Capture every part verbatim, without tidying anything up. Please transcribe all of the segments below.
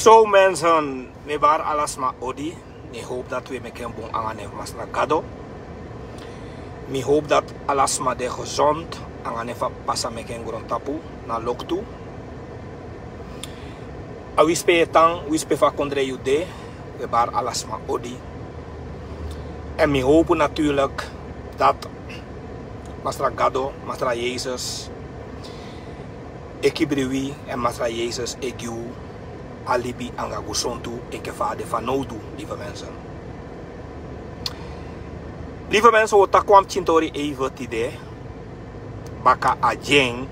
So mensen, mi bari ala sma odi. Mi hoop dat we meken bun anga nen fu Masra Gado. Mi hoop dat ala sma de gezond anga nen fu a pasa meken grontapu na loktu. A wisi pe yu e tan, wisi pe fu a kondre yu de, we bari ala sma odi. En mi hoop natuurlijk dat Masra Gado, Masra Jezus e kibri wi, en Masra Jezus e gi wi a libi anga gusontu enke fa a de fanowdu, lieve mensen. Lieve mensen, we taki wan pikin tori even tide baka a dyen.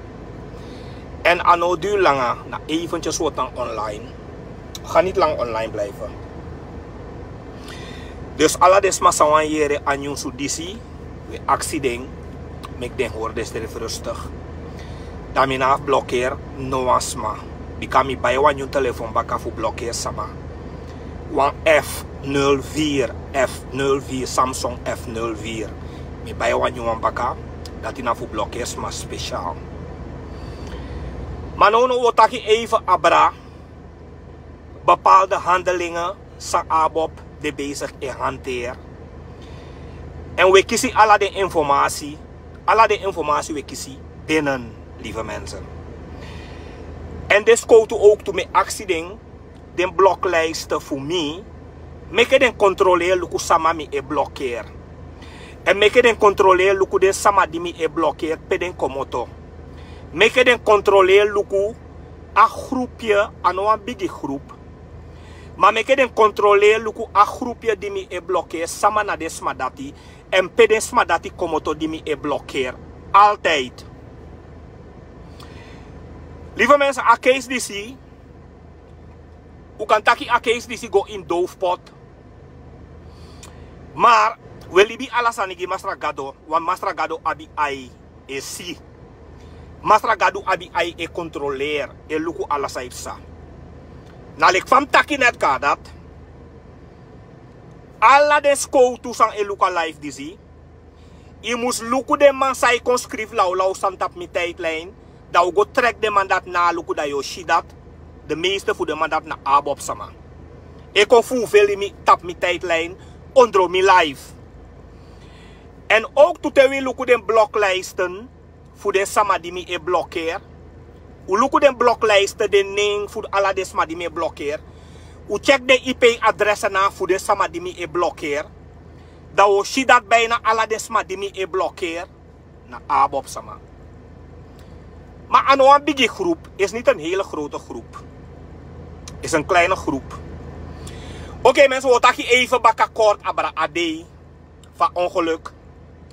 En a no o duru langa, na eventjes we o tan online. We gaan niet lang online blijven. Dus ala den sma san wani yere a nyunsu disi, we aksi den, meki den hori den srefi rustig. Dan mi no abi blokeri no wan sma. Bika mi bai wan nyun telefon baka fu blokeri sama. Wan F nul vier, F nul vier, Samsung F nul vier. Mi bai wan nyun wan baka, dati na fu blokeri sma speciaal. Ma nownow we o taki even abra bepaalde handelingen san ABOP de bezig e hanteri. En we kisi ala den informasi, ala den informasi we kisi binnen, lieve mensen. En den skowtu ook tu mi e aksi den, den bloklijsten fu mi, meke den kontroleri luku sama mi e blokeri. En meke den kontroleri luku den sama di mi e blokeri pe den komoto. Meke den kontroleri luku a grupje, a no wan bigi grup. Ma meke den kontroleri luku a grupje di mi e blokeri, sama na den sma dati, en pe den sma dati komoto di mi e blokeri. Altijd. Lieve mensen, a case disi, u kan taki a case disi go in doofpot. Maar we libi ala sani gi Masra Gado, want Masra Gado abi ai e si. Masra Gado abi ai e kontroleri, e luku ala san e psa. Na leki fa mi taki net, ka dati ala den skowtu san e luku a live disi, yu mus luku den man san e kon skrifi lawlaw sani tapu mi tijdlijn. Dan u go trek den man dati na luku, dan yu o si dati de meeste fu den man dati na ABOP sama. E kon fu u feli mi tapu mi tijdlijn, ondro mi live. En ook tu te wi luku den bloklijsten fu den sama di mi e blokeri. U luku den bloklijsten, den nen fu ala den sma di mi e blokeri. U check den IP adressen na fu den sama di mi e blokeri. Dan u o si dati bijna ala den sma di mi e blokeri na ABOP sama. Maar a no wan bigi groep, is niet een hele grote groep. Is een kleine groep. Oké mensen, we o taki even baka kort abra a dei fu a ongeluk.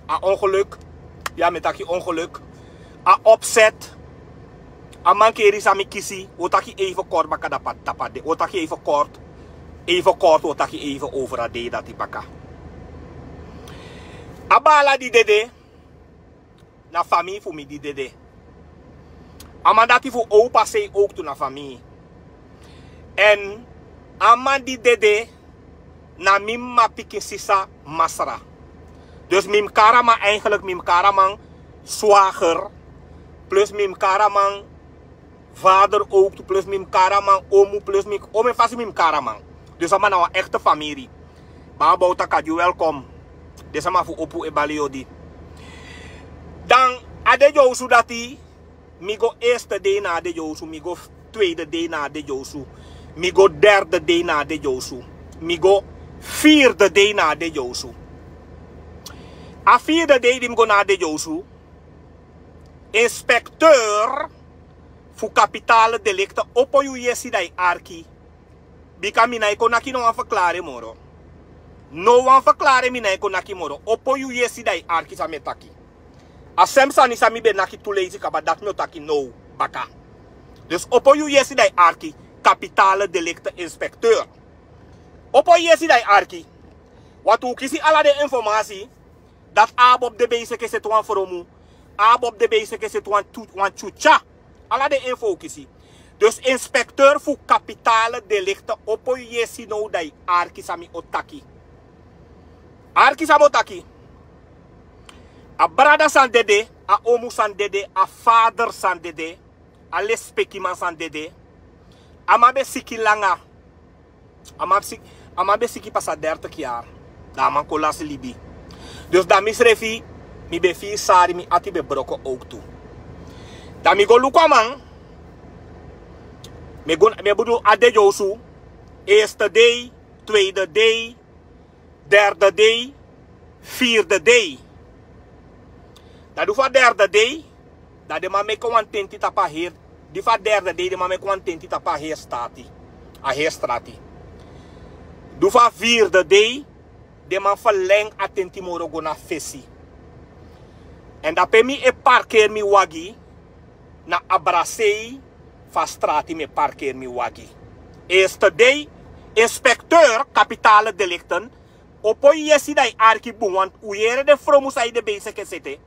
A ongeluk. Ya, mi e taki ongeluk. A opzet. A mankeri san mi kisi. We o taki even kort baka dapu a dei. We o taki even kort. Even kort, we o taki even over a dei dati baka. A baala di dede, na famii fu mi di dede. A man dati fu opa sei ook tu na famii. En a man di dede, na mi mama pikin sisa Masra. Dus mi mus kari a man, eigenlijk mi mus kari a man zwager. Plus mi mus kari a man vader ook tu, plus mi mus kari a man omu, plus mi, omeni fasi mi mus kari a man. Dus a man na wan echte famiri. Baba o taki a yu welkom. Den sama fu opu e bali yu odi. Dan a dede osu dati, mi go eerste dei na a dede osu, mi go tweede dei na a dede osu, mi go derde dei na a dede osu, mi go vierde dei na a dede osu. A vierde dei di mi go na a dede osu, inspecteur fu kapitale delikte opo yu yesi dan yu arki. Bika mi nái kon naki no wan verklaring moro. No wan verklaring mi nái kon naki moro. Opo yu yesi dan yu arki san mi e taki. A sem sani san mi ben naki tu leisi kaba, dati mi o taki now baka. Dus opo yu yesi dan yu arki, kapitale delikte inspecteur. Opo yu yesi dan yu arki. Want u kisi ala den informasi dati ABOP de bezig e seti wan fromu. ABOP de bezig e seti wan tu-, wan tyutya. Ala den info u kisi. Dus inspecteur fu kapitale delikte, opo yu yesi now dan yu arki san mi o taki. Arki san mi o taki. A brada san dede, a omu san dede, a vader san dede, a lespekiman san dede. A man ben siki langa. A man siki, a man ben siki pasa dertig yari. Dan a man kon lasi libi. Dus dan mi srefi, mi ben firi sari, mi ati ben broko owktu. Dan mi go luku a man. Mi go, mi e bedoel a dede osu. Eerste dei, tweede dei, derde dei, vierde dei. Dan di fu a derde dei, dan den man meki wan tenti tapu a heri. Di fu a derde dei den man meki wan tenti tapu a heri strati. A heri strati. Di fu a vierde dei, den man ferlengi a tenti moro go na fesi. Èn dape mi e parkeri mi wagi na a brasei fu a strati mi e parkeri mi wagi. Eerste dei, inspekteur kapitale delikten, opo yu yesi dan yu arki bun, want un yere den fromu san yu de beisiki e sete.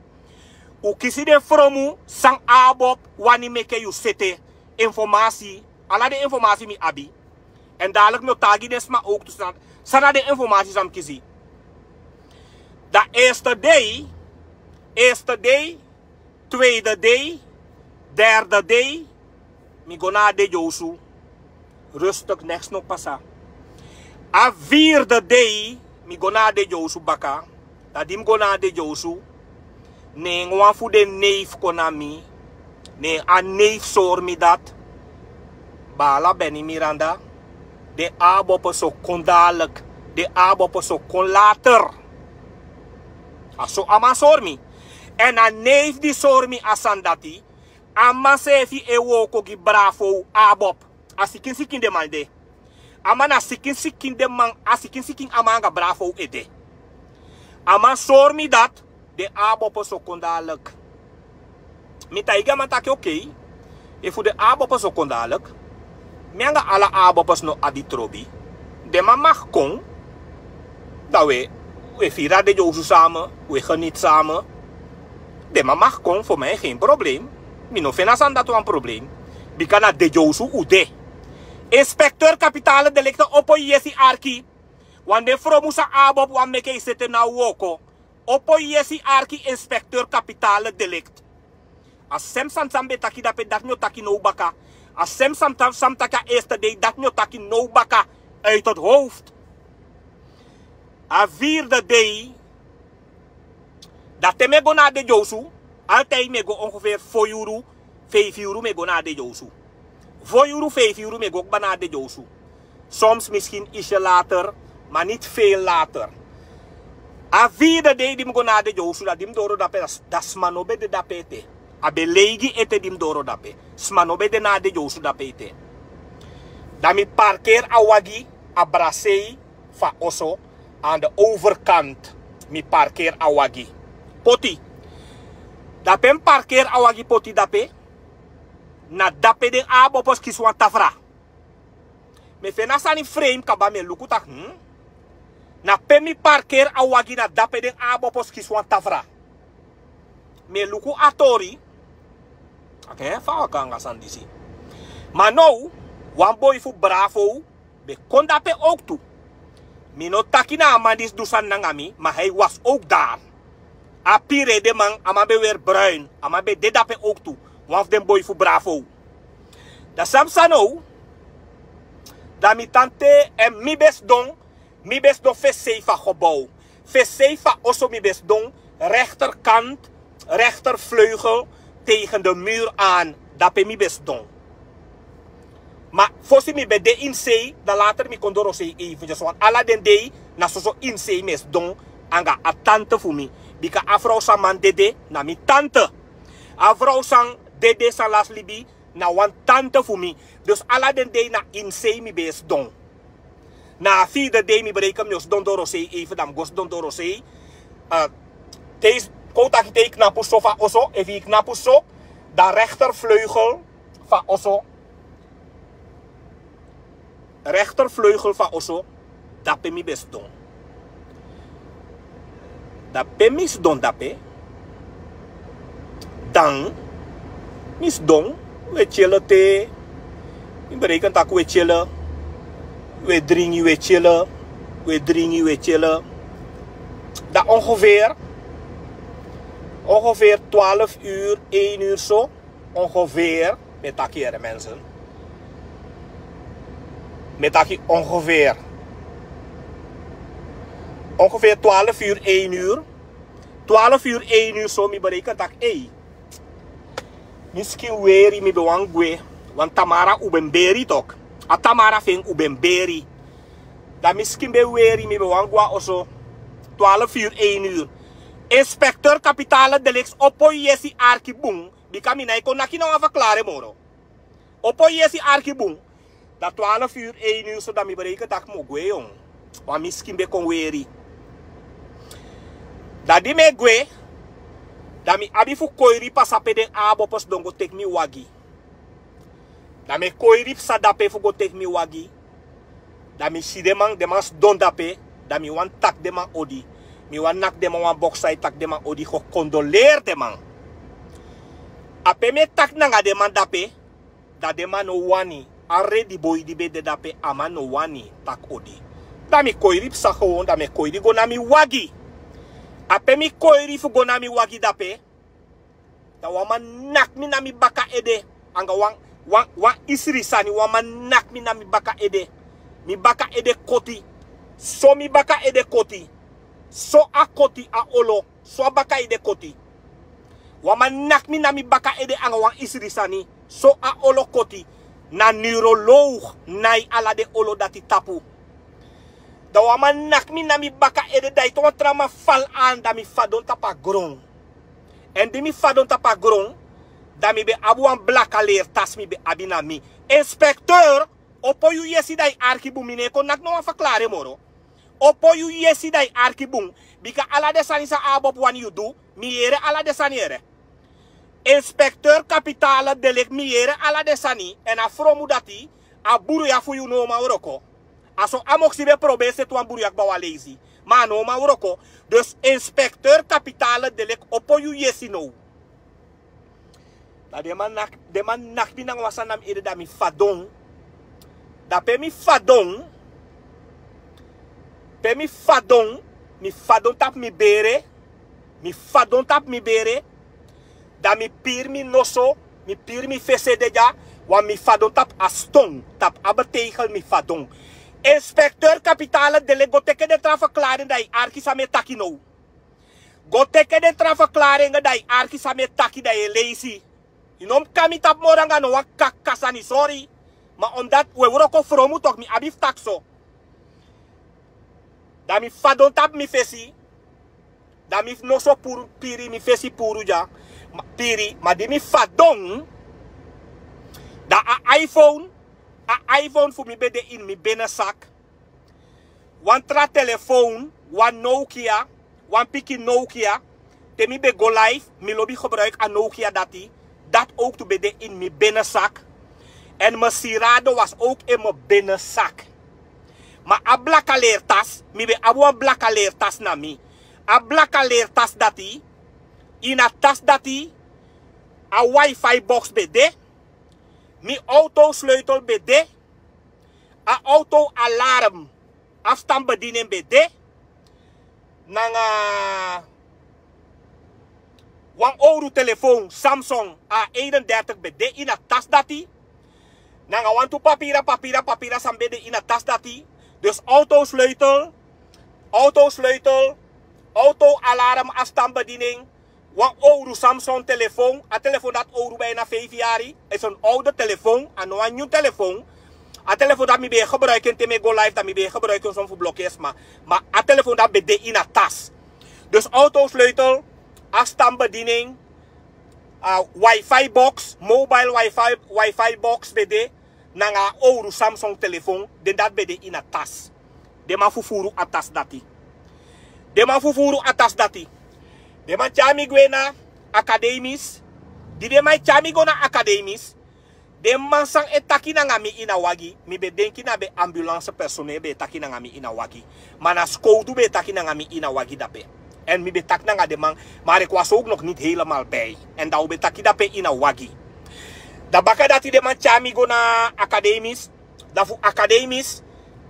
Un kisi den fromu san ABOP wani meke yu sete. Informasi, ala den informasi mi abi. Èn dadelijk mi o taigi den sma owktu san, san na den informasi san mi kisi. Dan eerste dei, eerste dei, tweede dei, derde dei, mi go na a dede osu. Rustig, neks no pasa. A vierde dei, mi go na a dede osu baka. Dan di mi go na a dede osu, ne wan fu den neef kon na mi. Ne a neef sori mi dati: Baala Benny Miranda, den ABOPers o kon dadelijk. Den ABOPers o kon later. A so a man sori mi. Èn a neef di sori mi a sani dati, a man seefi e wooko gi Bravo ABOP. A sikin sikin den man de. A man na sikin sikin den man, a sikin sikin a man anga Bravo e de. A man sori mi dati den ABOPers o kon dadelijk. Mi taigi a man taki: Okei, efu den ABOPers o kon dadelijk, mi anga ala ABOPers no abi trobi. Den man mag kon. Dan we, we firi a dede osu samen, we geniet samen. Den man mag kon, voor mij geen probleem. Mi no feni a sani dati wan probleem. Bika na dede osu un de. Inspekteur kapitale delikten, opo yu yesi arki. Want den fromu san ABOP wani meke yu sete na wooko. Opo yu yesi arki, inspekteur kapitale delikt. A sem sani san mi ben taki dape, dati mi o taki now baka. A sem sani san mi taki a eerste dei, dati mi o taki now baka. Uit het hoofd. A vierde dei, dan te mi e go na a dede osu, altijd mi e go ongeveer fo yuru, feifi yuru mi e go na a dede osu. Fo yuru, feifi yuru mi e go kba na a dede osu. Soms misschien ietsje later, maar niet veel later. A vierde dei di mi go na a dede osu, dan di mi doro dape, dan sma no ben de dape ete. A ben leigi ete di mi doro dape. Sma no ben de na a dede osu dape ete. Dan mi parkeri a wagi a brasei fu a oso, aan de overkant. Mi parkeri a wagi poti. Dape mi parkeri a wagi poti dape, na dape den ABOPers kisi wan tafra. Mi e feni a sani frame kaba, mi e luku taki, hmm? Na pe mi parkeri a wagi, na dape den ABOPers kisi wan tafra. Mi e luku a tori. Taki, eh, fa a waka anga sani disi. Ma now, wan boi fu Bravo ben kon dape owktu. Mi no taki na a man disi du sani nanga mi, ma hij was ook daar. A pire de man, a man ben weri bruin, a man ben de dape owktu. Wan fu den boi fu Bravo. Dan san psa now, dan mi tan te, èn mi ben sidon, mi ben sidon fesi sei fu a gebouw. Fesi sei fu a oso mi ben sidon, rechterkant, rechtervleugel tegen de muur aan. Dape mi ben sidon. Ma fosi mi ben de ini sei, dan later mi kon doro sei eventjes. Want ala den dei na soso ini sei mi e sidon anga a tante fu mi. Bika a vrouw san man dede, na mi tante. A vrouw san dede, san lasi libi, na wan tante fu mi. Dus ala den dei na ini sei mi ben e sidon. Na a vierde dei mi bereiken, mi o sidon doro sei even, dan mi go sidon doro sei. Eh, te yu, kon taki te yu knapu so fu a oso, efu yu knapu so, dan rechtervleugel fu a oso. Rechtervleugel fu a oso, dape mi ben sidon. Dape mi sidon dape. Dan mi sidon, we chillen te. Mi bereiken taki we chillen. We dringi, we chillen. We dringi, we chillen. Dan ongeveer, ongeveer twaalf uur, één uur so. Ongeveer, mi e taki, here mensen. Mi e taki ongeveer ongeveer twaalf uur, één uur. Twaalf uur, één uur so mi bereken taki ei, mi skin weri, mi ben wani gwe. Wan tamara un ben beri tok. A tamara fu en un ben beri. Dan mi skin ben weri, mi ben wani gwe a oso. Twaalf uur, één uur. Inspekteur kapitale deliks, opo yu yesi arki bun. Bika mi nai kon naki na wan verklare moro. Opo yu yesi arki bun. Dan twaalf uur, één uur so dan mi bereken taki mi o gwe yon. Wan mi skin ben kon weri. Dan di mi e gwe, dan mi abi fu koiri pasa pe den abopos don go teki mi wagi. Dan mi e koiri psa dape fu go teki mi wagi. Dan mi si den man, den man sidon dape. Dan mi wani taki den man odi. Mi wani naki den man wan boksa e taki den man odi, go kondoleri den man. Ape mi e taki nanga den man dape. Dan den man no wani. A redi boi di ben de dape, a man no wani taki odi. Dan mi koiri psa gewon, dan mi e koiri go na mi wagi. Ape mi koiri fu go na mi wagi dape. Dan wan man naki mi na mi baka ede. Anga wan wan wan isiri sani, wan man naki mi na mi baka ede. Mi baka ede koti. So mi baka ede koti. So a koti a olo. So a baka ede koti. Wan man naki mi na mi baka ede anga wan isiri sani. So a olo koti. Na neuroloog nai ala den olo dati tapu. Dan wan man naki mi na mi baka ede, dan ete wan tra man fali an, dan mi fadon tapu a gron. Èn di mi fadon tapu a gron, dan mi ben abi wan blaka leri tasi mi ben abi na mi. Inspekteur, opo yu yesi dan yu arki bun, mi no e kon naki no wan verklare moro. Opo yu yesi dan yu arki bun. Bika ala den sani san a abopu wani yu du, mi yere ala den sani yere. Inspekteur kapitale deliks, mi yere ala den sani. Èn a fromu dati, a buruya fu yu no man wroko. A so a moksi ben probeer seti wan buruya kba wan leisi. Ma a no man wroko. Dus inspekteur kapitale deliks, opo yu yesi now. Dan den man naki den man naki mi nanga wan sani na mi ede, dan mi fadon. Dan pe mi fadon, pe mi fadon, mi fadon tapu mi bere. Mi fadon tapu mi bere. Dan mi piri mi noso, mi piri mi fesi ede dya. Wan mi fadon tapu a ston, tapu a beteigel mi fadon. Inspekteur kapitale deliks, go teke den tra verklaring dan yu arki san mi e taki now. Go teke den tra verklaring dan yu arki san mi e taki dan yu e leisi. Yu no mus kon na mi tapu moro anga no wan kaka sani, sori. Ma omdat un e wroko fromu tok, mi abi fu taki so. Dan mi fadon tapu mi fesi. Dan mi noso puru piri, mi fesi puru dya. Ma piri, ma di mi fadon, dan a iPhone, a iPhone fu mi ben de ini mi benesak. Wan tra telefon, wan Nokia, wan pikin Nokia. Te mi ben go live, mi lobi gebruiki a Nokia dati. Dati owktu ben de ini mi benesak. Èn mi sirado was ook in mi benesak. Ma a blaka leri tasi, mi ben abi wan blaka leri tasi na mi. A blaka leri tasi dati, ini a tasi dati, a wifi box ben de. Mi auto sleutel ben de. A auto alarm, afstandsbediening ben de. Nanga wan owru telefon Samsung A eenendertig ben de ini a tasi dati. Nanga wantu papira, papira, papira san ben de ini a tasi dati. Dus auto sleutel, auto sleutel, auto alarm, afstandsbediening. Wan owru Samsung telefon. A telefon dati owru bijna vijf yari. Is een oude telefoon, a no wan nyun telefoon. A telefoon dati mi ben e gebruiki en te mi e go live, dati mi ben e gebruiki en son fu blokeri sma. Ma a telefoon dati ben de ini a tasi. Dus auto sleutel, afstandsbediening, a wifi box, mobile wifi, wifi box ben de. Nanga a owru Samsung telefon, den dati ben de ini a tasi. Den man fufuru a tasi dati. Den man fufuru a tasi dati. Den man tyari mi gwe na akademis. Di den man e tyari mi go na akademis, den man san e taki nanga mi ini a wagi, mi ben denki na ben ambulance personeel ben e taki nanga mi ini a wagi. Ma na skowtu ben e taki nanga mi ini a wagi dape. Èn mi ben taki nanga den man, maar ik was ook nog niet helemaal bij. Èn dan un ben taki dape ini a wagi. Dan baka dati den man tyari mi go na akademis. Dan fu akademis,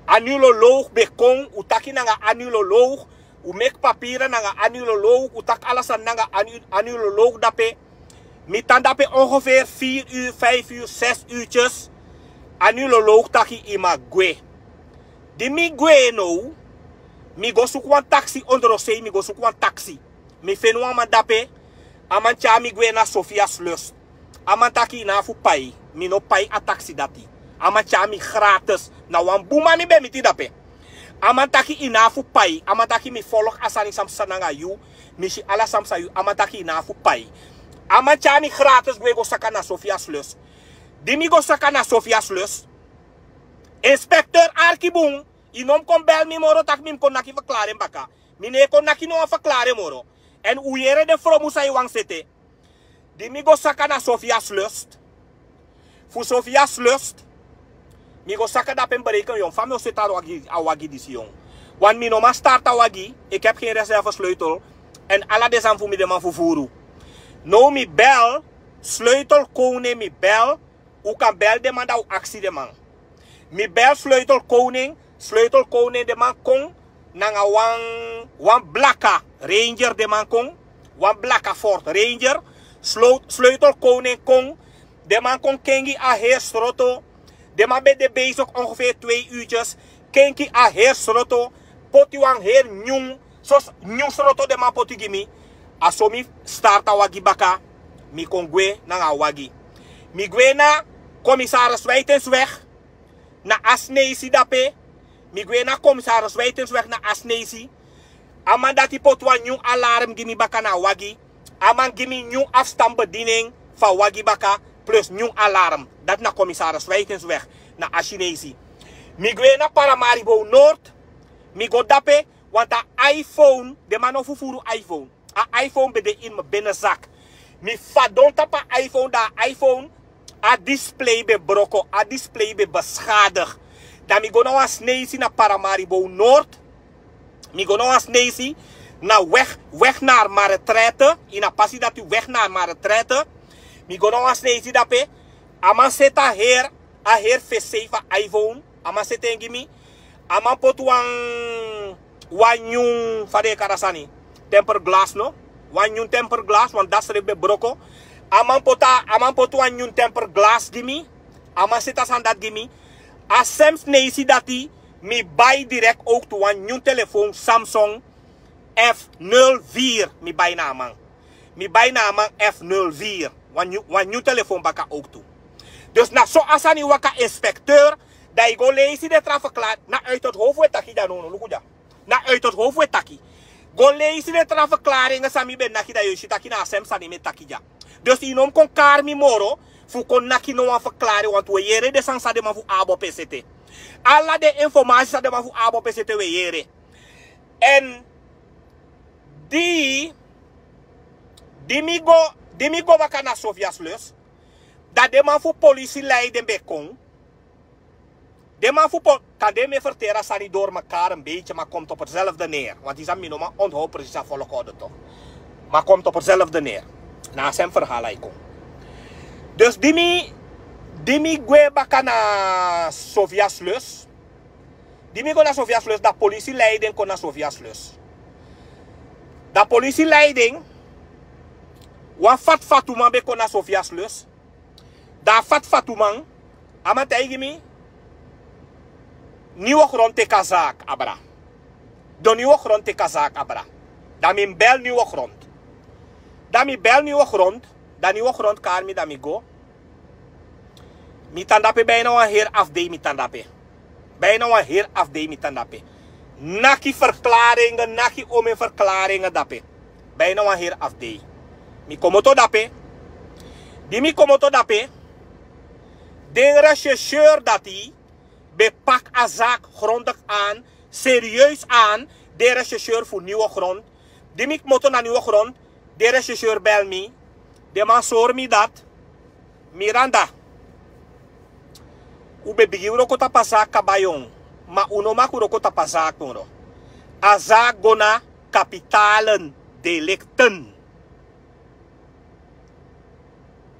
a neuroloog ben kon, un taki nanga a neuroloog, un meki papira nanga a neuroloog, un taki ala sani nanga a neu-, a neuroloog dape. Mi tan dape ongeveer vier uur, vijf uur, zes uurtjes. Anu lolow taki yu maki gwe. Di mi gwe now, mi go suku wan taksi ondrosei, mi go suku wan taksi. Mi feni wan man dape. A man tyari mi gwe na Sofia Slus. A man taki yu no abi fu pai. Mi no pai a taksi dati. A man tyari mi gratis. Na wan bun man mi ben miti dape. A man taki yu no abi fu pai. A man taki mi folok a sani san psa nanga yu. Mi si ala san psa yu. A man taki yu no abi fu pai. A man tyari mi gratis gwe go saka na Sofia Slus. Di mi go saka na Sofia Slus, inspekteur, arki bun. Yu no mus kon bel mi moro taki mi mus kon naki verklaring baka. Mi no e kon naki no wan verklaring moro. Èn un yere den fromu san yu wani sete. Di mi go saka na Sofia Slus. Fu Sofia Slus, mi go saka dape, mi bereiken yu. Fa mi o sete a wagi, a wagi disi yu. Want mi no man start a wagi. Ik heb geen reservesleutel. Èn ala den sani fu mi den man fufuru. Now mi bel, sleutel koning, mi bel. Un kan bel den man, dan un aksi den man. Mi bel sleutel koning, sleutel koning, den man kon nanga wan, wan blaka ranger, den man kon, wan blaka Ford Ranger, sleu-, sleutel koning kon, den man kon kengi a heri sroto, den man ben de bezig ongeveer twee uurtjes, kengi a heri sroto, poti wan heri nyun, soso nyun sroto den man poti gi mi. A so mi start a wagi baka, mi kon gwe nanga a wagi. Mi gwe na Commissaris Wijtensweg, na Asneisi dape. Mi gwe na Commissaris Wijtensweg na Asneisi. A man dati poti wan nyun alarm gi mi baka na a wagi. A man gi mi nyun afstandsbediening fu a wagi baka, plus nyun alarm. Dati na Commissaris Wijtensweg na Asneisi. Mi gwe na Paramaribo Noord. Mi go dape, want a iPhone, den man no fufuru iPhone. A iPhone ben de ini mi binnenzak. Mi fadon tapu a iPhone, dan a iPhone, a display ben broko, a display ben beschadigd. Dan mi go na wan Asneisi na Paramaribo Noord. Mi go na wan Asneisi na weg, weg naar Maretraite. Ini a pasi dati, weg naar Maretraite. Mi go na wan Asneisi dape. A man seti a heri, a heri fesi fu a iPhone. A man seti en gi mi. A man poti wan, wan nyun, fa den e kari a sani, tempered glass, no? Wan nyun tempered glass, want dati srefi ben broko. A man poti a, a man poti wan nyun tempered glass gi mi. A man seti a sani dati gi mi. A sem Asneisi dati, mi bai direct ook tu wan nyun telefoon Samsung F nul vier, mi bai na a man. Mi bai na a man F nul vier. Wan nyun, wan nyun telefoon baka ook tu. Dus na so a sani waka, inspecteur, dan yu go leisi den tra verklaring. Na uit het hoofd we taki dya, no, no, luku dya. Na uit het hoofd we taki. Go leisi den tra verklaring san mi ben naki, dan yu o si taki na a sem sani mi e taki dya. Dus yu no mus kon kari mi moro fu kon naki no wan verklaring, want we yere den sani san den man fu ABOP e sete. Ala den informasi san den man fu ABOP e sete we yere. Èn di, di mi go, di mi go baka na Sofia Slus, dan den man fu polisi leiding ben kon. Den man fu po-, kande mi e verteri a sani door mekaar een beetje, maar komt op hetzelfde neer. Want yu sabi mi no man onthoud precies a volgorde toch. Maar komt op hetzelfde neer. Na a sem verhaal a e kon. Dus di mi, di mi gwe baka na Sofia Slus. Di mi go na Sofia Slus, dan polisi leiding kon na Sofia Slus. Dan polisi leiding, wan fatu fatuman ben kon na Sofia Slus. Dan a fatu fatuman, a man taigi mi, Nieuwe Grond teki a zaak abra. Don Nieuwe Grond teki a zaak abra. Dan mi bel Nieuwe Grond. Dan mi bel Nieuwe Grond, dan Nieuwe Grond kari mi, dan mi go. Mi tan dape bijna wan heri afdei, mi tan dape. Bijna wan heri afdei mi tan dape. Naki verklaringen, naki omen verklaringen dape. Bijna wan heri afdei. Mi komoto dape. Di mi komoto dape, den rechercheur dati ben pak a zaak grondig aan, serieus aan, den rechercheur fu Nieuwe Grond. Di mi komoto na Nieuwe Grond, den rechercheur bel mi. Den man sori mi dati, Miranda, un ben bigin wroko tapu a zaak kaba, ma un no mag wroko tapu a zaak moro. A zaak go na kapitale delicten.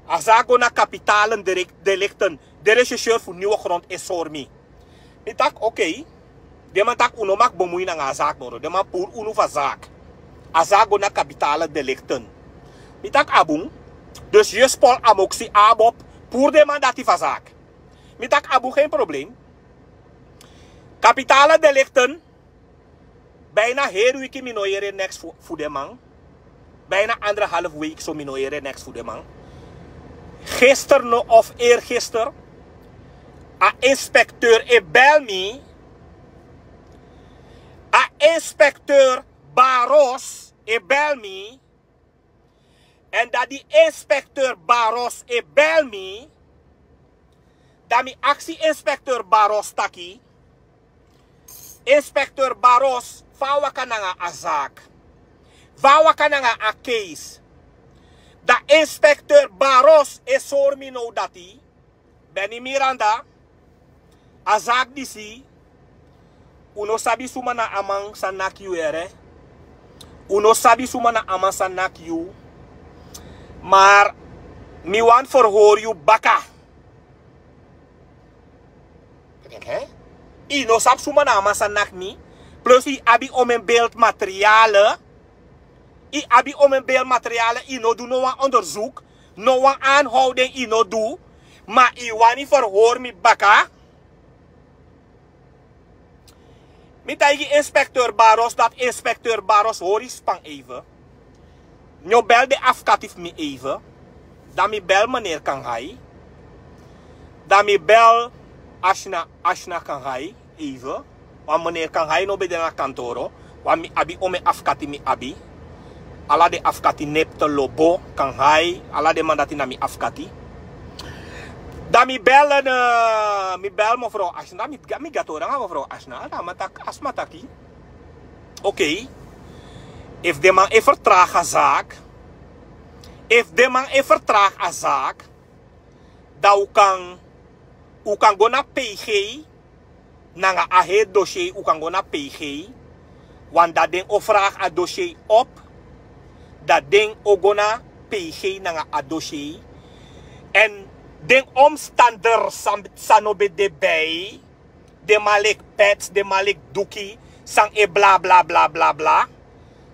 A zaak go na kapitale direct-, delicten. Den rechercheur fu Nieuwe Grond e sori mi. Mi taki, oké. Den man taki un no mag bemoei nanga a zaak moro. Den man puru unu fu a zaak. A zaak go na kapitale delicten. Mi taki a bun. Dus yu e spori a moksi ABOP puru den man dati fu a zaak. Mi taki abu gen probleem. Kapitale delikten. Bijna heri wiki mi no yere neks fu den man. Bijna anderhalf week so mi no yere neks fu den man. Gister no of eergister, a inspekteur e bel mi. A inspekteur Baros e bel mi. En dat di inspekteur Baros e bel mi. Dan mi aksi inspekteur Baros taki: Inspekteur Baros, fa a waka nanga a zaak? Fa a waka nanga a keis? Dan inspekteur Baros e sori mi now dati: Benny Miranda, a zaak disi, un no sabi suma na a man san naki yu, here. Un no sabi suma na a man san naki yu. Maar mi wani verhoor yu baka. Yu no sabi suma na a man san naki mi. Plus yu abi omen beeldmateriale. Yu abi omen beeldmateriale, yu no du no wan onderzoek. No wan aanhouding yu no du. Ma yu wani verhoor mi baka. Mi taigi inspekteur Baros dat inspekteur Baros hori span even. No bel de afkati fu mi even. Dan mi bel meneer Kangai. Dan mi bel Ashna, Ashna Kangai even. Wan meneer Kangai no ben de na kantoro. Wan mi abi omen afkati mi abi. Ala den afkati Nepte, Lobo, Kangai, ala den man dati na mi afkati. Dan mi bel en, eh, mi bel mevrouw Ashna, mi, mi gato nanga mevrouw Ashna. Dan a man taki, a sma taki: Oké, efu den man e vertraag a zaak, efu den man e vertraag a zaak, dan un kan, un kan go na P G, nanga a heri dossier un kan go na P G. Want dan den o vraag a dossier op. Dan den o go na P G nanga a dossier. En den omstander san, san no ben de bij. Den man leki Pets, den man leki Duki, san e bla bla bla bla bla.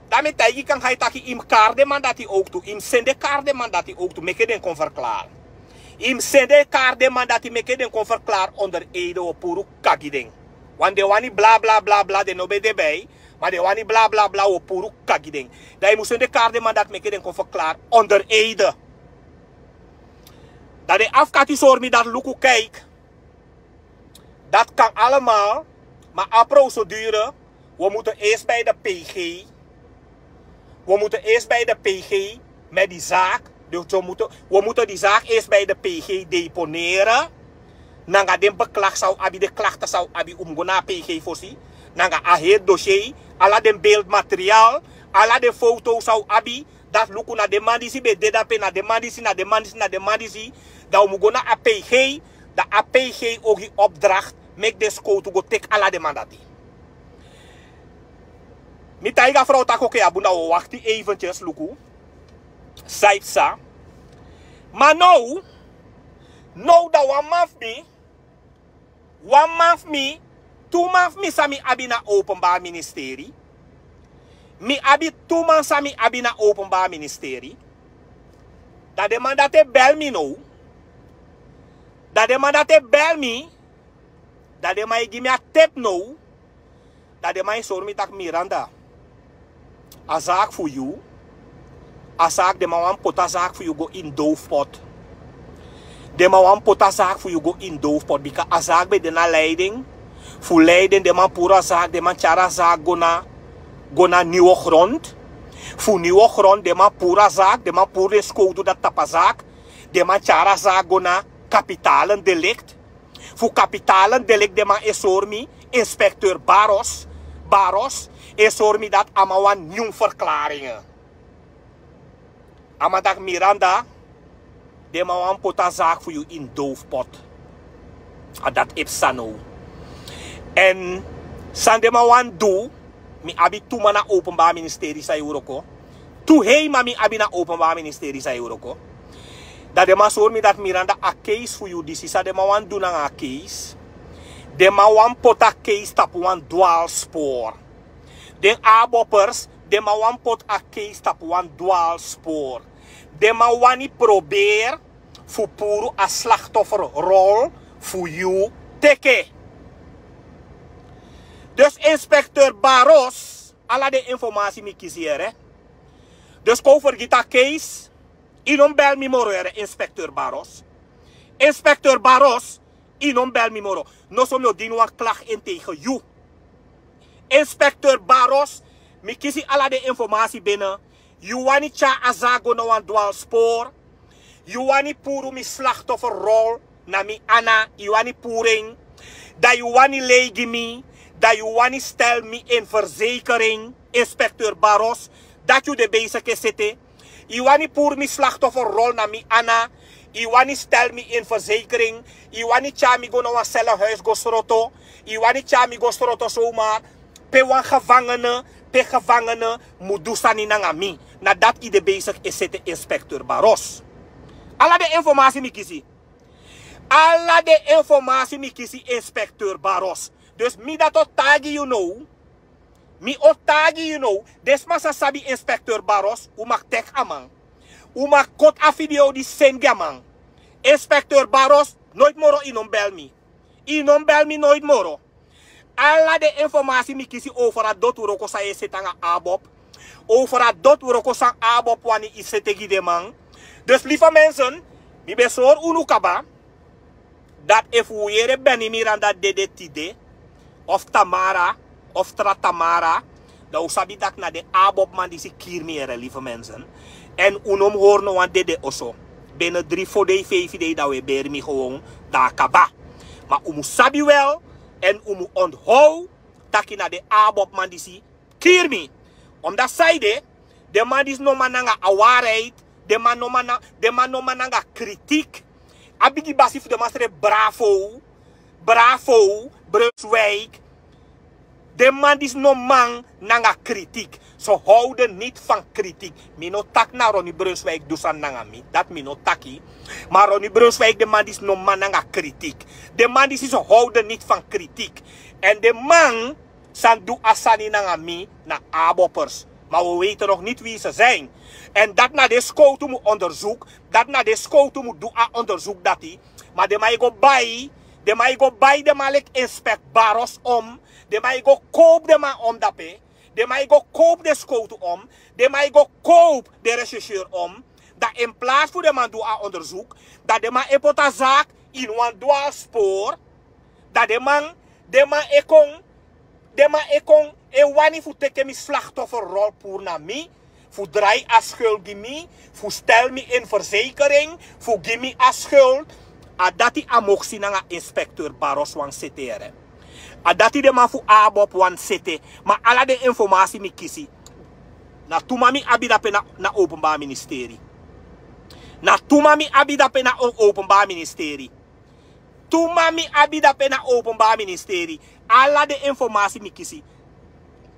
Dan mi taigi Kangai taki yu mus kari den man dati ook tu. Yu mus sende kari den man dati ook tu. Meke den kon verklaar. Yu mus sende kari den man dati, meke den kon verklaar onder ede, wi o puru kaki gi den. Want den wani bla bla bla bla, den no ben de bij. Ma den wani bla bla bla, wi o puru kaki gi den. Dan yu mus sende kari den man dati, meke den kon verklaar onder ede. Dan den afkati sori mi dati: Luku, kijk. Dat kan allemaal, maar a procedure, we moeten eerst bij de P G. We moeten eerst bij de P G met die zaak. Dus we moeten, we moeten die zaak eerst bij de P G deponeren. Nanga den beklacht san un abi, den klachten san un abi, un mus go na a P G fosi. Nanga a heri dossier, ala den beeldmateriaal, ala den foto san un abi. Dati luku na den man disi ben de dape, na den man disi, na den man disi, na den man disi. Dan un mus go na a P G, dan a P G o gi opdracht, meki den skowtu go teki ala den man dati. Mi taigi a frow taki oké, a bun, dan wi o wakti eventjes luku san e psa. Ma now, now dan wan man fu mi, wan man fu mi, tu man fu mi san mi abi na openbaar ministerie. Mi abi tu man san mi abi na openbaar ministerie. Dan den man dati e bel mi now. Dan den man dati e bel mi. Dan den man e gi mi a tep now. Dan den man e sori mi taki: Miranda, a zaak fu yu, a zaak, den man wani poti a zaak fu yu go ini doofpot. Den man wani poti a zaak fu yu go ini doofpot, bika a zaak ben de na Leiden. Fu Leiden den man puru a zaak, den man tyari a zaak go na, go na Nieuwe Grond. Fu Nieuwe Grond den man puru a zaak, den man puru den skowtu dati tapu a zaak. Den man tyari a zaak go na kapitalen delict. Fu kapitalen delict den man e sori mi, inspekteur Baros, Baros, e sori mi dati a man wani nyun verklaringen. A man taki: Miranda, den man wani poti a zaak fu yu ini doofpot. A dati e psa now. Èn san den man wani du, mi abi tu man na openbaar ministerie san e wroko. Tu heiman mi abi na openbaar ministerie san e wroko. Dan den man sori mi dati: Miranda, a keis fu yu disi, san den man wani du nanga a keis. Den man wani poti a keis tapu wan dwaalspoor. Den aboppers, den man wani poti a keis tapu wan dwaalspoor. Den man wani proberi fu puru a slachtofferrol fu yu teke. Dus inspekteur Baros, ala den informasi mi kisi yere. Dus kon fergiti a keis. Yu no mus bel mi moro yere, inspekteur Baros. Inspekteur Baros, yu no mus bel mi moro. Noso mi o dini wan klak en tegen yu. Inspekteur Baros, mi kisi ala den informasi bene. Yu wani tyari a zak go na wan dwalspor. Yu wani puru mi slachtofferrol na mi ana, yu wani puru en. Dan yu wani lei gi mi, dan yu wani stel mi in verzekering, inspekteur Baros. Dati yu de bezig e sete. Yu wani puru mi slachtofferrol na mi ana. Yu wani stel mi in verzekering. Yu wani tyari mi go na wan sellenhuis go sroto. Yu wani tyari mi go sroto zomaar. Pe wan gevangene, pe gevangene mu du sani nanga mi. Na dati yu de bezig e sete, inspekteur Baros. Ala den informasi mi kisi. Ala den informasi mi kisi, inspekteur Baros. Dus mi dati o taigi yu now. Mi o taigi yu now. Den sma sa sabi inspekteur Baros, un mag teki a man. Un mag koti a video disi seni gi a man. Inspekteur Baros, noiti moro yu no mus bel mi. Yu no mus bel mi noiti moro. Ala den informasi mi kisi over a doti wroko san yu e sete nanga ABOP. Over a doti wroko san ABOP wani yu sete gi den man. Dus lieve mensen, mi ben sori unu kaba dati efu un yere Benny Miranda dede tide, of Tamara, of tra Tamara, dan un sabi dati na den ABOP man disi kiri mi yere, lieve mensen. Èn un no mus hori no wan dede oso. Bene dri fo dei, feifi dei, dan un e beri mi gewoon, dan a kaba. Ma un mus sabi wel, èn un mus onthow taki na den ABOP man disi kiri mi. Omdat saide, den man disi no man nanga a waarheid, den man no man na-, den man no man nanga kritiek. A bigi basi fu den man srefi Bravo, Bravo, Brunswijk. Den man disi no man nanga kritiek. Ze houden niet van kritiek. Mi no taki na Ronnie Brunswijk du sani nanga mi. Dati mi no taki. Ma Ronnie Brunswijk, den man disi no man nanga kritiek. Den man disi, ze houden niet van kritiek. Èn den man san du a sani nanga mi na ABOPers. Maar we weten nog niet wie ze zijn. En dat na den skowtu mu onderzoek, dat na den skowtu mu du a onderzoek dati. Maar den man e go bai, den man e go bai den man leki inspect Baros om. Den man e go kowpu den man om dape. Den man e go kowpu den skowtu om. Den man e go kowpu den rechercheur om. Dan in plaats fu den man du a onderzoek, dan den man e poti a zaak ini wan dwaalspoor. Dan den man, den man e kon, den man e kon e wani fu teke mi slachtofferrol puru na mi, fu drai a schuld gi mi, fu stel mi in verzekering, fu gi mi a schuld. A dati a moksi nanga inspecteur Baros wani sete yere. A dati den man fu ABOP wani sete. Ma ala den informasi mi kisi, na tu man mi abi dape na, na openbaar ministerie. Na tu man mi abi dape na o-, openbaar ministerie. Tu man mi abi dape na openbaar ministerie. Ala den informasi mi kisi.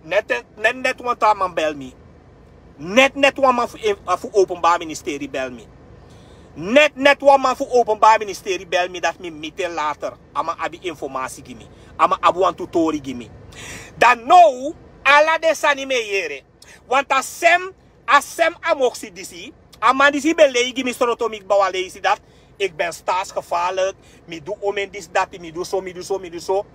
Net, net, net wan tra man bel mi. Net, net wan man fu, fu openbaar ministerie bel mi. Net, net wan man fu openbaar ministerie bel mi, dati mi miti en later. A man abi informasi gi mi. A man abi wantu tori gi mi. Dan now, ala den sani mi e yere. Want a sem, a sem a moksi disi. A man disi ben lei gi mi sroto, mi kba wan leisi dati. Ik ben staatsgevaarlijk, mi du omen disi dati, mi du so, mi du so, mi du so.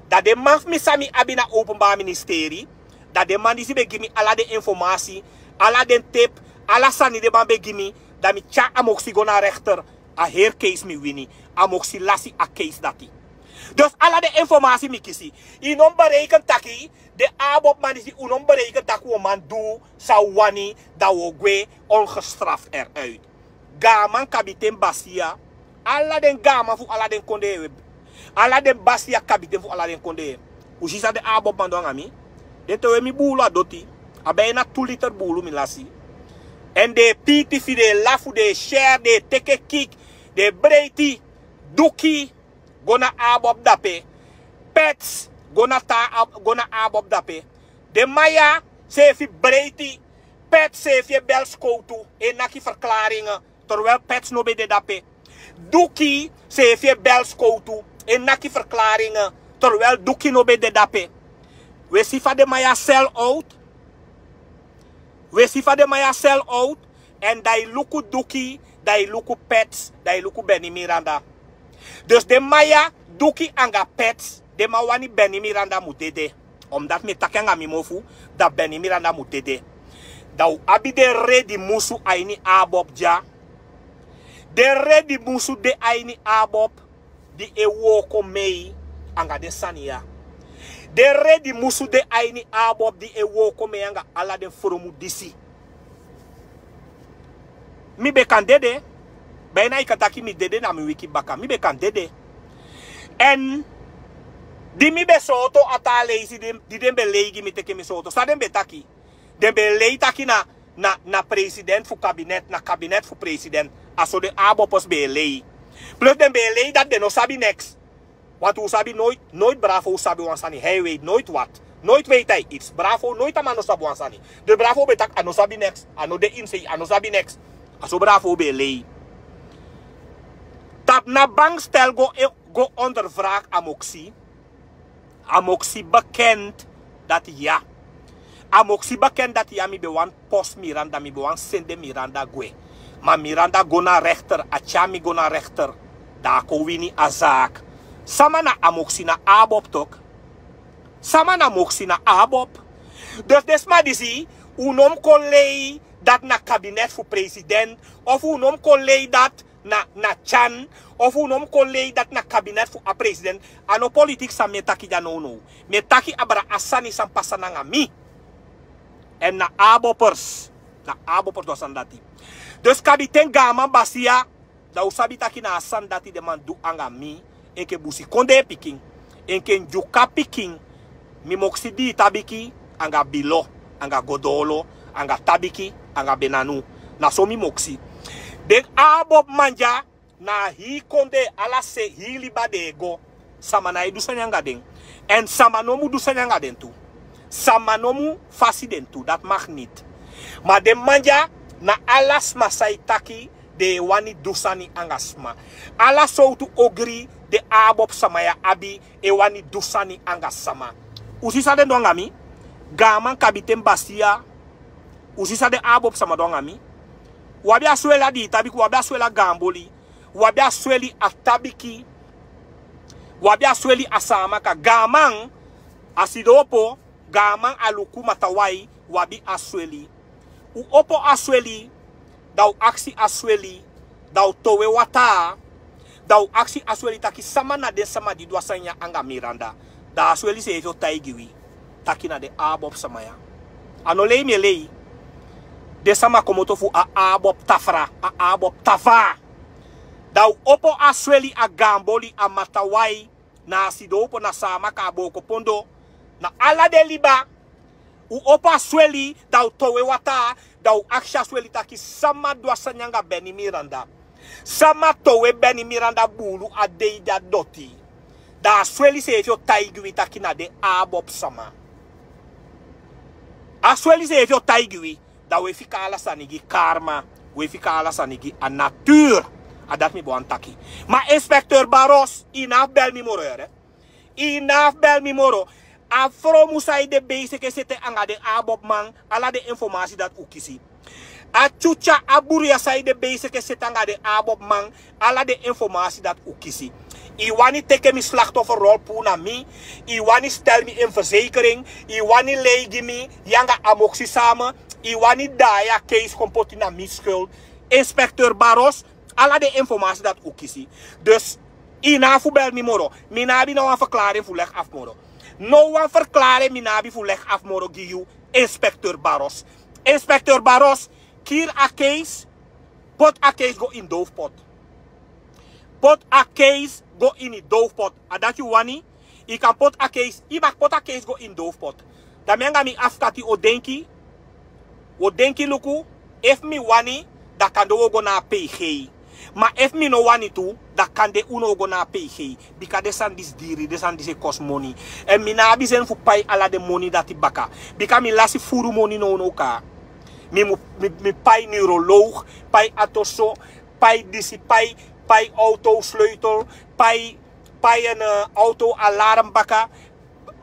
Dan den man fu mi san mi abi na openbaar ministerie, dan den man disi ben gi mi ala den informasi, ala den tip, ala sani den man ben gi mi, dan mi tyari a moksi go na rechter, a heri keisi mi wini, a moksi lasi a keisi dati. Dus ala den informasi mi kisi, yu no mus bereken taki, den ABOP man disi, un no mus bereken taki un o man du san un wani, dan un o gwe ongestraft eruit. Gaaman, kabiten, basiya. Ala den gaaman fu ala den kondee. Ala den basiya, kabiten fu ala den kondee. Un si san den ABOP man du nanga mi? Den towe mi buulu a doti. A ben na tu liter buulu mi lasi. Èn den e piiti fi, den e lafu, den e share, den e teke kik, den e breiti duki go na ABOP dape. Pets go na taa ab-, go na ABOP dape. Den man ya seefi breiti. Pets seefi e bel skowtu e naki verklaringen, terwijl Pets no ben de dape. Duki seefi e bel skowtu e naki verklaringen, terwijl Duki no ben de dape. Un e si fa den man ya sell out. Un e si fa den man ya sell out. Èn dan yu luku Duki, dan yu luku Pets, dan yu luku Benny Miranda. Dus den man ya, Duki anga Pets, den man wani Beni Miranda mu dede. Omdat mi e taki anga mi mofu, da Beni Miranda mu dede. Da u abi den redi musu a ini Abob dya. Den redi musu de a ini Abob di e wooko mei anga den sani ya. Den redi musu de a ini Abob di e wooko mei anga ala den fromu disi. Mi be kan dede. Bina i kan taki mi dede na mi wiki baka. Mi be kan dede. Èn di mi be sooto a taa leisi di, di den be lei gi mi teke mi sooto. San den be taki? Den be lei taki na, na, na president fu kabinet, na kabinet fu president. A so den Abopers be e lei. Plus den be e lei dati den no sabi neks. Want u sabi nooit, nooit Bravo u sabi wan sani. Hij weet nooit wat. Nooit weet hij iets. Bravo, nooit a man no sabi wan sani. Dus Bravo be taki a no sabi neks. A no de in sei, a no sabi neks. A so Bravo be e lei. Tapu na bankstel go, go ondervraag Amoksi. Amoksi bekend dati ya. Amoksi bekend dati ya mi be wani post Miranda, mi be wani sende Miranda gwe. Ma Miranda go na rechter, a tyari mi go na rechter. Da a kon wini a zaak. Sama na Amoksi? Na Abob tok. Sama na Amoksi? Na Abob. Dus den sma disi, u no mu kon lei dati na kabinet fu president, of u no mu kon lei dati na, na Tyan, of u no mu kon lei dati na kabinet fu a president. A no politiki san mi e taki dya nownow. Mi e taki abra a sani san pasa nanga mi. Èn na Abopers, na Abopers du a sani dati. Dus kabiten gaaman Basiya, da u sabi taki na a sani dati den man du anga mi, enke busikondee pikin, enke Ndyuka pikin. Mi moksi Diitabiki anga Bilo, anga Godolo, anga Tabiki, anga Benanu. Na so mi moksi. Den Abob man dya, na a hii kondee, ala se hii liba den e go. Sama na e du sani anga den. Èn sama no mu du sani anga den tu. Sama no mu fasi den tu, dati mag niti. Ma den man dya, na ala sma san e taki den e wani du sani anga sma. Ala sowtu ogri den Abob sama ya abi, e wani du sani anga sama. U si san den du anga mi? Gaaman, kabiten Basiya. U si san den Abob sama du anga mi? U abi a sweli a Diitabiki, u abi a sweli a Gaanboli, u abi a sweli a Tabiki, u abi a sweli a Saamaka. Gaaman, a sidon opo, gaaman, a luku Matawai, u abi a sweli. U opo a sweli, da u aksi a sweli, da u towe wataa, da u aksi a sweli taki sama na den sama di du a sani ya anga Miranda. Da a sweli seefi o taigi wi taki na den Abob sama ya. A no lei mi e lei. Den sama komoto fu a Abob tafra, a Abob tafra. Da u opo a sweli, a Gaanboli, a Matawai, na a sidon opo, na Saamaka, a Bookopondo, na ala den liba. U opo a sweli, da u towe wataa, da u aksi a sweli taki sama du a sani anga Beni Miranda. Sama towe Beni Miranda buulu a dei di a doti. Da a sweli seefi o taigi wi taki na den Abob sama. A sweli seefi o taigi wi. Da u e fika ala sani gi karma. U e fika ala sani gi a natuur. A dati mi be wani taki. Ma inspecteur Barros, i no abi bel mi moro, yere. I no abi bel mi moro. A fromu san i de beisiki e sete anga den Abob man, ala den informasi dati u kisi. A tyutya, a buruya san i de beisiki e sete anga den Abob man, ala den informasi dati u kisi. I wani teke mi slachtofferrol puu na mi. I wani stel mi in verzekering. I wani lei gi mi, yu anga Amoksi sama. I wani daai a keisi kon poti na mi schuld. Inspecteur Barros, ala den informasi dati u kisi. Dus i no abi fu bel mi moro. Mi no abi no wan verklaring fu leg afu moro. No wan verklaring mi no abi fu leg afu moro gi yu, inspecteur Barros. Inspecteur Barros, kiri a keisi, poti a keisi go ini doofpot. Poti a keisi go ini doofpot. A dati yu wani? I kan poti a keisi, i mag poti a keisi go ini doofpot. Da mi anga mi afkati o denki, o denki luku, efu mi wani, da kande u o go na a P G. Ma efu mi no wani tu, da kande u no o go na a P G. Bika den sani disi diri, den sani disi e kosi moni. Èn mi no abi zin fu pai ala den moni dati baka. Bika mi lasi furu moni nownow kaa. Mi mu, mi, mi pai neuroloog, pai atoso, pai disi, pai, pai autosleutel, pai, pai en, eh, autoalarm baka,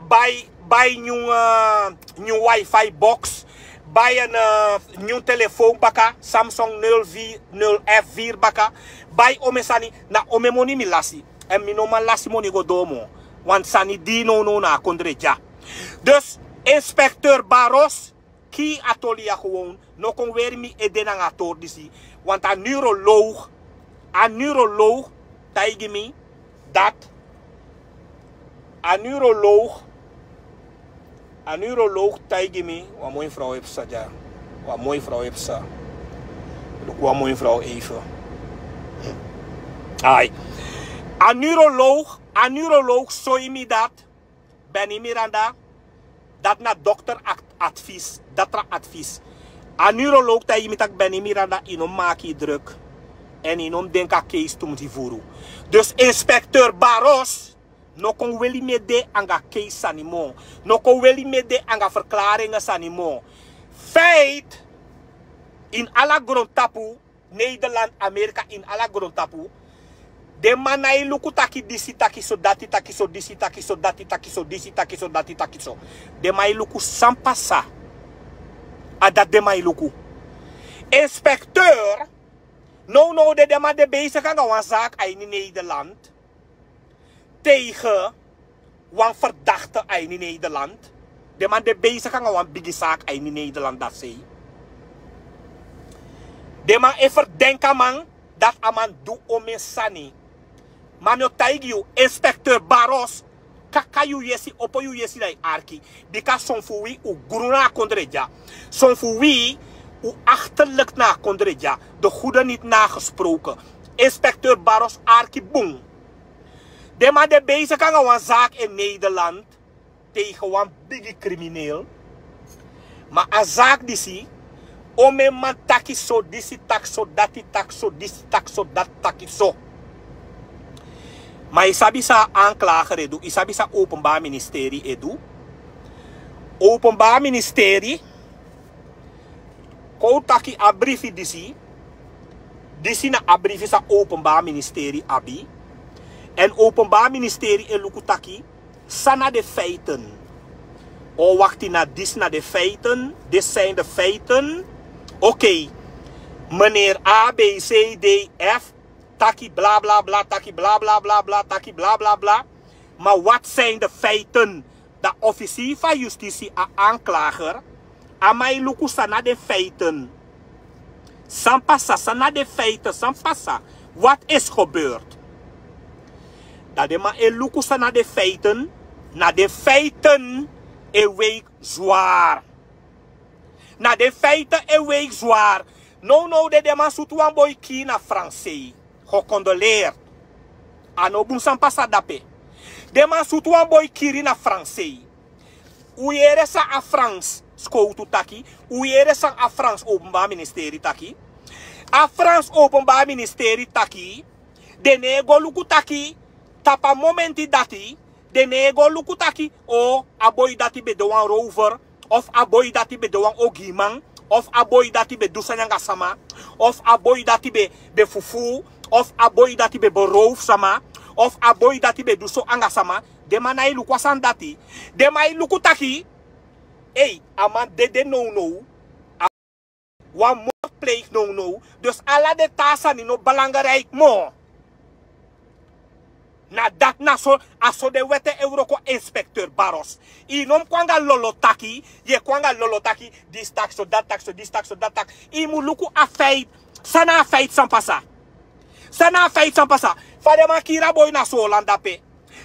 bai, bai nyun, eh, nyun wifi box, Bai en nyun telefown baka, Samsung nul vier nul f vier baka. Bai omen sani. Na omen moni mi lasi. Èn mi no man lasi moni go doo moo. Wan sani dii nownow na a kondre dya. Dus inspekteur Barros, kii a toli ya gewoon. No kon weri mi ede nanga a tori disi. Want a neuroloog, a neuroloog taigi mi dat a neuroloog a neuroloog taigi mi. Wan moi vrouw e psa dya. Wan moi vrouw e psa. Luku wan moi vrouw even. Ai. A neuroloog a neuroloog soi mi dat Benny Miranda, dat na dokter advies, dat na advies. A neuroloog taigi mi taki Benny Miranda, yu no maki yu druk. Èn yu no mus denki a keisi tu mus yu furu. Dus inspekteur Barros, no kon weli mi ede anga keisi sani moo. No kon weli mi ede anga verklaringen sani moo. Feit, in ala grontapu, Nederland, Amerika, in ala grontapu. Den man na e luku taki disi taki so, dati taki so, disi taki so, dati taki so, disi taki so, dati taki so. Den man e luku san pasa. A dati den man e luku. Inspekteur, nownow de den man de bezig anga wan zaak a ini Nederland tegen wan verdakte a ini Nederland. Den man de bezig anga wan bigi zaak a ini Nederland, dat sei. Den man e verdenki a man dat a man du omen sani. Ma mi o taigi yu, inspekteur Barros, kaka yu yesi, opo yu yesi na yu arki. Bika son fu wi un gru na a kondre dya. Son fu wi un achterlijk na a kondre dya. De goede niet nagesproken. Inspekteur Barros, arki bun. Den man de bezig anga wan zaak in Nederland tegen wan bigi crimineel. Ma a zaak disi, omen man taki so, disi taki so, dati taki so, disi taki so, dati taki so. Ma yu sabi san a anklager e du, yu sabi san openbaar ministerie e du. Openbaar ministerie kon taki a brifi disi. Disi na a brifi san openbaar ministerie abi. Èn openbaar ministerie e luku taki san na de feiten. O wakti, na disi na de feiten, dit zijn de feiten. Oké. Meneer A B C D F taki bla bla bla, taki bla bla bla bla, taki bla bla bla. Maar wat zijn de feiten? Dan officier van justitie, a anklager, a man e luku san na den feiten. San pasa, san na den feiten, san pasa. Wat is gebeurd? Dan den man e luku san na den feiten. Na den feiten e weeg zwaar. Na den feiten e weeg zwaar. Nownow de den man sutu wan boi kii na Fransei. Gecondoleerd. A no bun san pasa dape. Den man sutu wan boi kiri na Fransei. Un yere san a Frans skowtu taki. Un yere san a Frans openbaar ministerie taki. A Frans openbaar ministerie taki, den no e go luku taki, tapu a momenti dati, den no e go luku taki, o, a boi dati ben de wan rover, of a boi dati ben de wan ogiiman, of a boi dati ben du sani anga sama, of a boi dati ben, ben fufuu, of a boi dati ben beroof sama, of a boi dati ben du so anga sama. Den man no e luku a sani dati. Den man e luku taki, ei, a man dede nownow. Wan moord pleeg nownow. Dus ala den taa sani no belangrijk moo. Na dati na so, a so den wet e wroko, inspekteur Barros. Yu no mus kon anga lolo taki, yu e kon anga lolo taki, disi taki so, dati taki so, disi taki so, dati taki. Yu mus luku a feit. San na a feit san pasa? San na a feit san pasa? Fa den man kiri a boi na Soolan dape.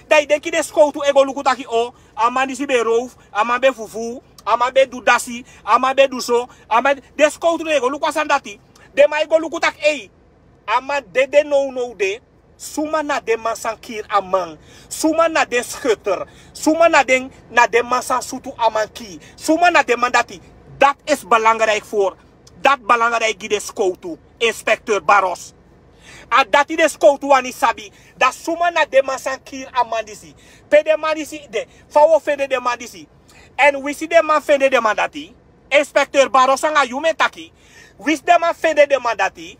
Dan yu denki den skowtu e go luku taki o, a man disi ben roof, a man ben fufuu, a man ben du dasi, a man ben du so, a man, den skowtu no e go luku a sani dati. Den man e go luku taki ei, a man dede nownow de, suma na den man san kiri a man, suma na den schutter, suma na den, na den man san sutu a man kii, suma na den man dati. Dati is belangrijk voor, dati belangrijk gi den skowtu, inspekteur Barros. A dati den skowtu wani sabi, dan suma na den man san kiri a man disi. Pe den man disi de, fa un o fende den man disi? Èn winsi den man fende den man dati, inspekteur Barros, anga yu mi e taki. Winsi den man fende den man dati,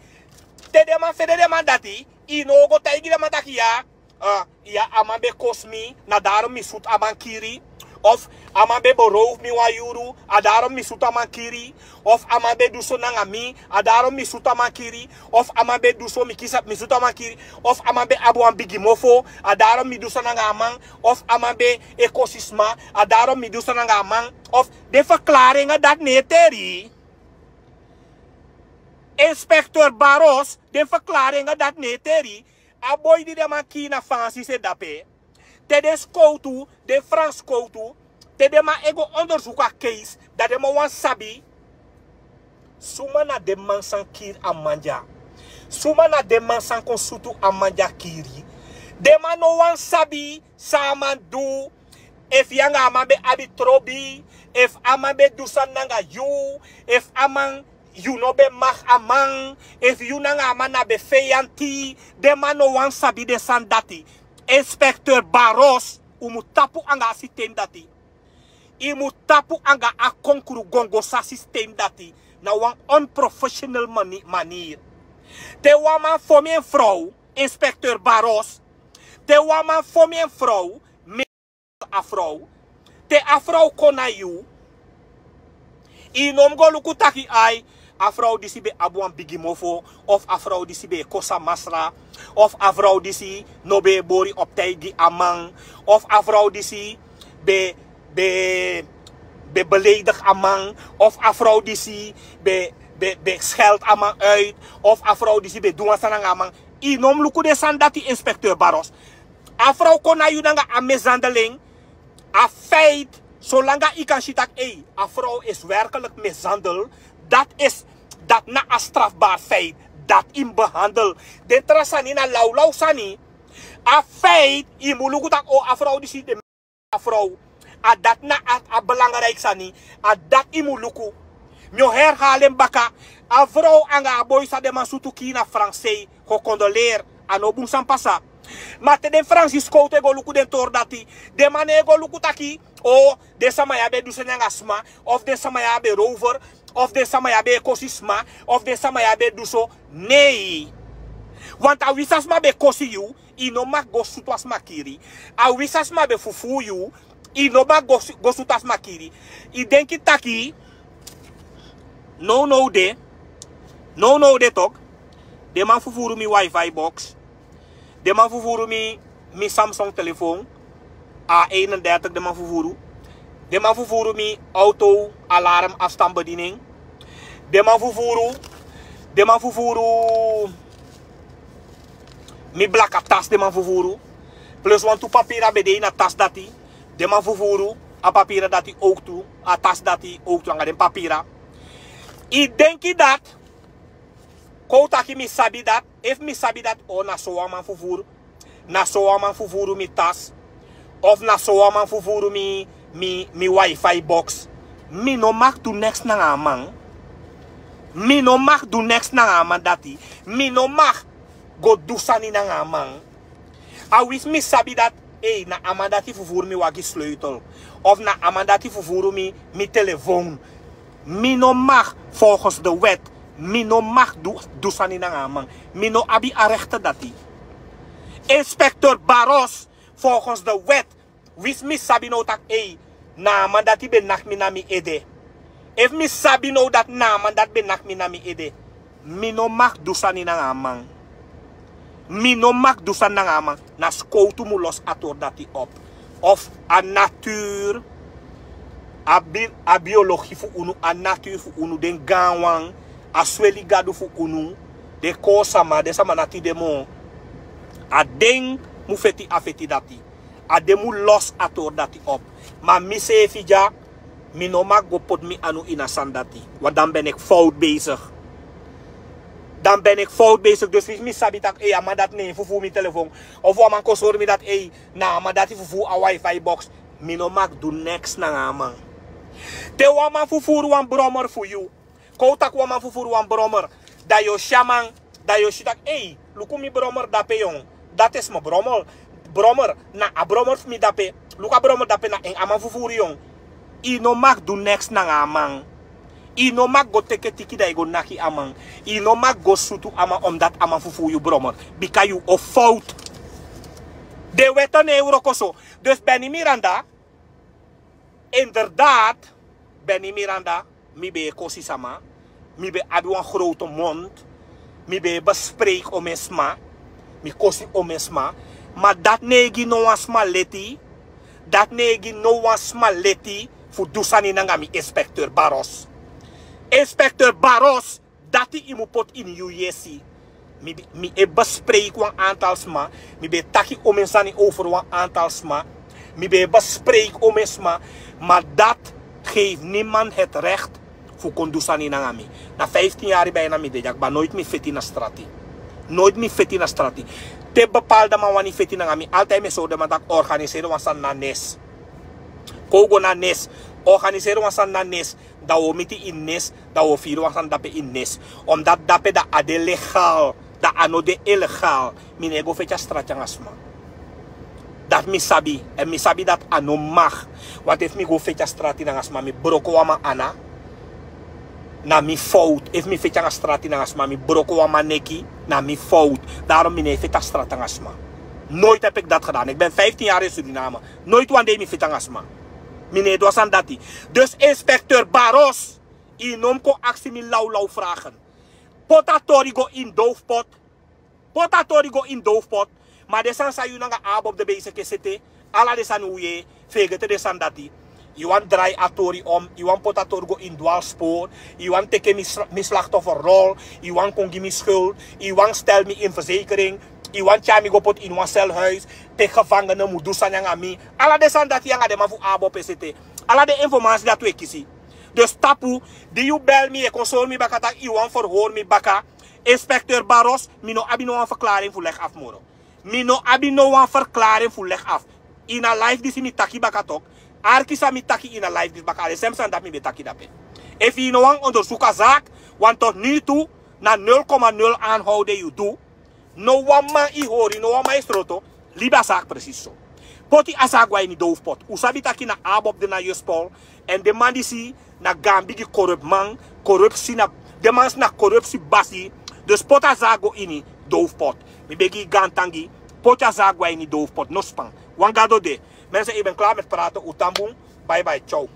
te den man fende den man dati, yu no o go taigi den man taki ya, a, ya a man ben kosi mi, na daarom mi sutu a man kiri. Of a man ben beroof mi wan yuru, a darom mi sutu a man kiri. Of a man ben du so nanga mi, a darom mi sutu a man kiri. Of a man ben du so mi kisa mi sutu a man kiri. Of a man ben abi wan bigi mofo, a darom mi du so nanga a man. Of a man ben e kosi sma, a darom mi du so nanga a man. Of den verklaringa dati no e teri. Inspekteur Barros, den verklaringa dati no e teri. A boi di den man kii na Faansi se dape. Te den skowtu, den Fransi skowtu, te den man e go ondersuku a keisi, dan den man wani sabi suma na den man san kiri a man dya. Suma na den man san kon sutu a man dya kiri. Den man no wani sabi san a man du. Efu yu anga a man ben abi trobi, efu a man ben du sani nanga yu, efu a man, yu no ben maki a man, efu yu nanga a man na ben feyanti. Den man no wani sabi den sani dati. Inspekteur Barros, un mu tapu anga a siteni dati. Yu mu tapu anga a konkru gongosa siteni dati. Na wan onprofessional mani- manier. Te wan man fomi en frow, Inspekteur Barros, te wan man fomi en frow, a frow, te a frow kon na yu, yu no mu go luku taki ai, a frow disi ben abi wan bigi mofo, of a frow disi ben e kosi a masra, of a frow disi no ben e bori optij gi a man, of a frow disi ben ben ben beleidigi a man, of a frow disi ben ben ben scheld a man uit, of a frow disi ben du wan sani nanga a man. Yu no mu luku den sani dati, Inspekteur Barros. A frow kon na yu nanga a mishandeling. A feit, solanga yu kan si taki ei, a frow is werkelijk mishandel, dat is, dat na a strafbaar feit. Dat yu mu behandel. Den tra sani na lawlaw sani. A feit, yu mu luku taki o, a frow disi de a frow. A dati na a, a belangrijk sani. A dati yu mu luku. Mi o herhalen baka. A frow anga a boi san den man sutu kii na Fransi, gecondoleerd. A no bun san pasa. Ma te den Fransi skowtu e go luku den tori dati, den man no e go luku taki o, den sama ya ben du sani nanga sma, of den sama ya ben rover, of den sama ya ben e kosi sma, of den sama ya ben du so. Nei. Want a wi san sma ben kosi yu, yu no maki go sutu a sma kiri. A wi san sma ben fufuru yu, yu no maki go su- go sutu a sma kiri. Yu denki taki, nownow de, nownow de tok, den man fufuru mi wifi box. Den man fufuru mi, mi Samsung telefon. A eenendertig den man fufuru. Den man fufuru mi auto alarm afstandsbediening. Den man fufuru, den man fufuru mi blaka tas, den man fufuru. Plus wantu papira ben de ini a tas dati. Den man fufuru a papira dati ook tu, a tas dati ook tu anga den papira. Yu denki dati, kon un taki mi sabi dati. Efu mi sabi dati o, na so wan man fufuru, na so wan man fufuru mi tas, of na so wan man fufuru mi, mi, mi wifi box. Mi no maki du neks nanga a man. Mi no maki du neks nanga a man dati. Mi no maki go du sani nanga a man. A wisi mi sabi dati, ei, na a man dati fufuru mi wagi sleutel, of na a man dati fufuru mi, mi telefon. Mi no maki, volgens de wet, mi no maki du, du sani nanga a man. Mi no abi a rechten dati. Inspekteur Barros, volgens de wet, wisi mi sabi now taki ei, na a man dati ben naki mi na mi ede. Efu mi sabi now dati na a man dati ben naki mi na mi ede, mi no maki du sani nanga a man. Mi no maki du sani nanga a man. Na skowtu mu losi a tori dati op. Of a natuur, a bi- a biologie fu unu, a natuur fu unu, den gaanwan, a sweli gadu fu unu, den koosama, den sama na tide moo. A den mu feti a feti dati. A den mu losi a tori dati op. Ma miseefi dya, mi no maki go poti mi anu ini a sani dati. Want dan ben ik fout bezig. Dan ben ik fout bezig. Dus wisi mi sabi taki ei, a man dati ne en fufuru mi telefon, of wan man kon sori mi dati ei, na a man dati fufuru a wifi box, mi no maki du neks nanga a man. Te wan man fufuru wan brommer fu yu, kon un taki wan man fufuru wan brommer, dan yu o si a man, dan yu o si taki ei, luku mi brommer dape yon. Dati is mi brommer. Brommer, na a brommer fu mi dape. Luku a brommer dape, na en a man fufuru yon. Yu no maki du neks nanga a man. Yu no maki go teki tiki dan yu go naki a man. Yu no maki go sutu a man omdat a man fufuru yu brommer. Bika yu o fout. Den wet no e wroko so. Dus Benny Miranda, Inderdaad, Benny Miranda, mi ben e kosi sama, mi ben abi wan grote mond, mi ben e bespreiki omensma, mi kosi omensma. Ma dati no e gi no wan sma leti, dati no e gi no wan sma leti fu du sani nanga mi, inspekteur Barros. Inspekteur Barros, dati yu mu poti ini yu yesi. Mi e bespreiki wan antal sma, mi ben e taki omensani over wan antal sma, mi ben e bespreiki omensma. Ma dati geef niemand het recht fu kon du sani nanga mi. Na vijftien yari ben na mi de dyakba, noiti mi feti na strati. Noiti mi feti na strati. Te bepalda man wani feti nanga mi, altai mi e sori den man taki organiseri wan sani na nes. Kon un go na nes. Organiseri wan sani na nes. Dan un o miti ini nes, dan un o firi wan sani dape ini nes. Omdati dape dan a de legal, dan a no de ilegal. Mi no e go feti a strati nanga sma. Dati mi sabi. Èn mi sabi dati a no mag. Want efu mi go feti a strati nanga sma, mi broko wan man ana, na mi fowtu. Efu mi feti nanga strati nanga sma, mi broko wan man neki, na mi fowtu. Daron mi no e feti a strati nanga sma. Noiti epi eki dati gedaan. Eki ben vijftien yari e Suriname. Noiti wan dei mi feti nanga sma. Mi no e du a sani dati. Dus inspekteur Barros, yu no mus kon aksi mi lawlaw vragen. Poti a tori go ini dowfpot. Poti a tori go ini dowfpot. Ma den sani san yu nanga Abob de ben e seke sete, ala den sani un yee, feegete den sani dati. Yu wani drai a tori om, yu wani poti a tori go ini dwalspoor, yu wani teke mi slachtofferrol, yu wani kon gi mi schuld, yu wani stel mi ini verzekering, yu wani tyari mi go poti ini wan selhuis, teki gevangene, mu du sani nanga mi. Ala den sani dati yu nanga den man fu Abob e sete. Ala den informasi dati un e kisi. Dus tapu, di yu bel mi, yu e kon sori mi baka taki yu wani verhori mi baka. Inspekteur Barros, mi no abi no wan verklaring fu leg afu moro. Mi no abi no wan verklaring fu leg afu. Ini a life disi mi taki baka tok. Arki san mi taki ini a life disi baka, a de srefi sani dati mi ben taki dape. Efu yu no wani ondersuku a zaak, want tot nu toe na nul komma nul aanhouden yu du. No wan man yu hori, no wan man yu sroto. Libi a zaak precies so. Poti a zaak go a ini dowfpot. Un sabi taki na Abob de na Juspol. Èn den man disi na gaan bigi koruptman. Korupsi na, den man disi na korupsi basi. Dus poti a zaak go ini dowfpot. Mi begi yu gaantangi. Poti a zaak go a ini dowfpot. No span. Wan gado de. Mensen, ik ben klaar met praten. Un tan bun. Bye bye. Ciao.